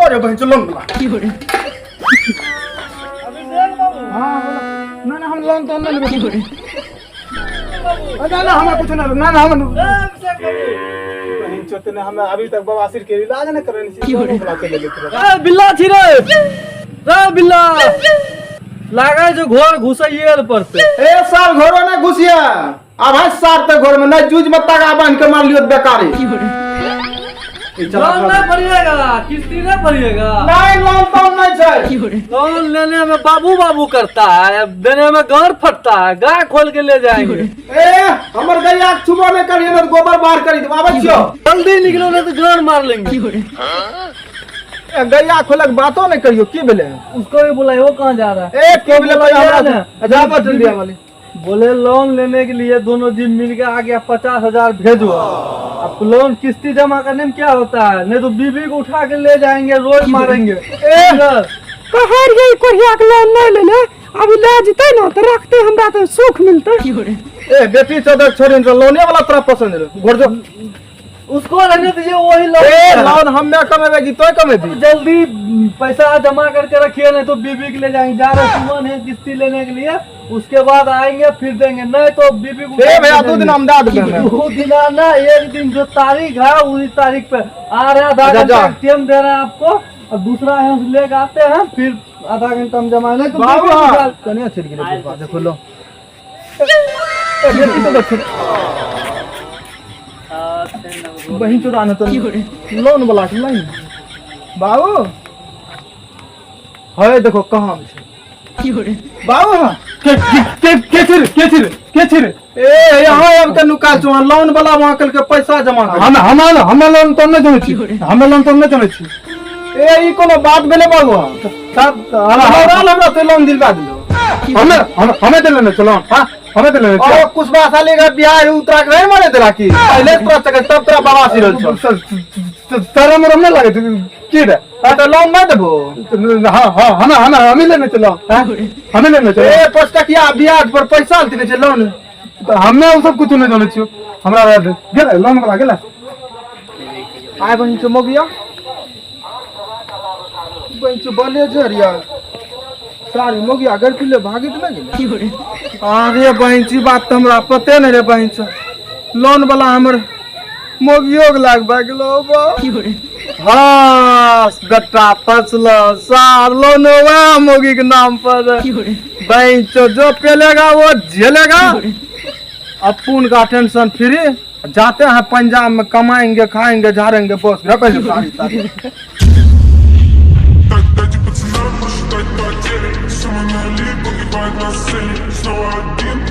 अरे बहन चलो लोन वाला। हाँ, ना ना, हम लोन तो नहीं लेबै। ना ना, हमरा कुछ ना, ना ना, हम बहन चोत ने हमरा अभी तक बवासीर के इलाज नहीं करने छी, लोन वाला चले गेल। ए बिल्ला छी रे, रे बिल्ला, लागे जो घर घुसैये पड़ते। ए साल घरो ने घुसिया, अब है सार तक घर में नहीं जूझ में तगा बांध के मार लियो बेकारी। लोन नहीं भरिएगा, किस्ती नहीं भरिएगा। नहीं, लोन तो नहीं छै। लोन लेने में बाबू बाबू करता है, देने में गांड फटता है। गाय खोल के ले जाएंगे। ए हमर गैया के छुबो नहीं करिए, नहीं तो गोबर बाहर करी देब। आबै छियो। जल्दी निकलो, नहीं तो गांड मार लेंगे। ए, गैया खोलक बातो नहीं करियो, की भेलै? उसको भी बुलाए, वो कहाँ जा रहा है? ए की भेलै भाई हमरा? ना। अच्छा, बचल दिया वाली। बोले लोन लेने के लिए दोनों दिन मिल के आ गया, 50,000 भेजो। अब लोन किस्ती जमा करने में क्या होता है? नहीं तो बीबी को उठा के ले जाएंगे, रोज मारेंगे। ए कहर गई कोढ़िया के लोन नहीं लेले, अभी ले जतै ने तऽ रखते हमरा तऽ सुख मिलतै। ए बेटी चौदह छोड़ी तो लोने वाला तोरा पसंद है, घर जो। उसको रहने दीजिए, वही लोन। ए लोन हम्मे कमेबे कि तोय कमेबी? जल्दी पैसा जमा करके रखिए, नहीं तो बीबी के ले जाएंगे। जा रहे सुमन है किस्ती लेने के लिए, उसके बाद आएंगे फिर देंगे, नहीं तो बीबी को ए भैया, 2 दिन हम दे देबे हमे। 2 दिन ना, एक दिन, जो तारीख है उसी तारीख पे आ रहे हैं। आधा अच्छा, घंटा जा। टाइम दे रहे हैं आपको, और दूसरा है लेके आते हैं, फिर आधा घंटा हम जमा, नहीं तो बाबू बीबी को उठा- कने चलि गेलै बुढ़बा, देखो लो। ए बेटी तो देखो बहिन चोदा ने तो लोन वाला के नहीं। बाबू है, देखो कहाँ छै बाबू। हाँ, के के के छिरे, के छिरे, के छिरे? ए यहाँ आब के नुका छौ, लोन वाला वहाँ कल के पैसा जमा कर। हम हम हम लोन तो नहीं जनै छी, हम लोन तो नहीं जनै छी। ए ई कोनो बात भेलै बाबू? तब हमरा हमरा तो लोन दिलवा दिलो। हमें हमें देले ने चलो। हां, हमें देले ने। ओ कुशवा साली का बियाह उतरा के नहीं माने देला की पहले तोरा चके तब तोरा बाबा सिरल छौ। शरम उरम नहीं लागे की रे? हाँ, तो लोन नहीं देबो? हाँ हाँ, हमें हमें हमें लेने चलो, हाँ हमें लेने चलो। ए 5 टकिया ब्याज पर पैसा लेने छै लोन। तो हमें वो सब कुछ नहीं जाने छियो, हमरा रह दे। गेलै लोन वाला गेलै। आय बहिन चो मोगिया, बहिन चो बले झरिया सारी मोगिया घर पिले भागी त नहीं गेलै। अरे बहिन ची बात त हमरा पते नहीं रे बहिन चो, लोन वाला हमर मोगियो के लाग भाग गेलो बा। हाँ बेटा फसलो सार, लोन वह मोगी के नाम पर। बहिन चो जो पेलेगा वो झेलेगा। अपुन का टेंशन फ्री, जाते हैं पंजाब में, कमाएंगे खाएंगे झाड़ेंगे बस घर पे सारी सारी। Дайте пацанам посчитать потери. Сумма нули погибает на сцене. Снова один.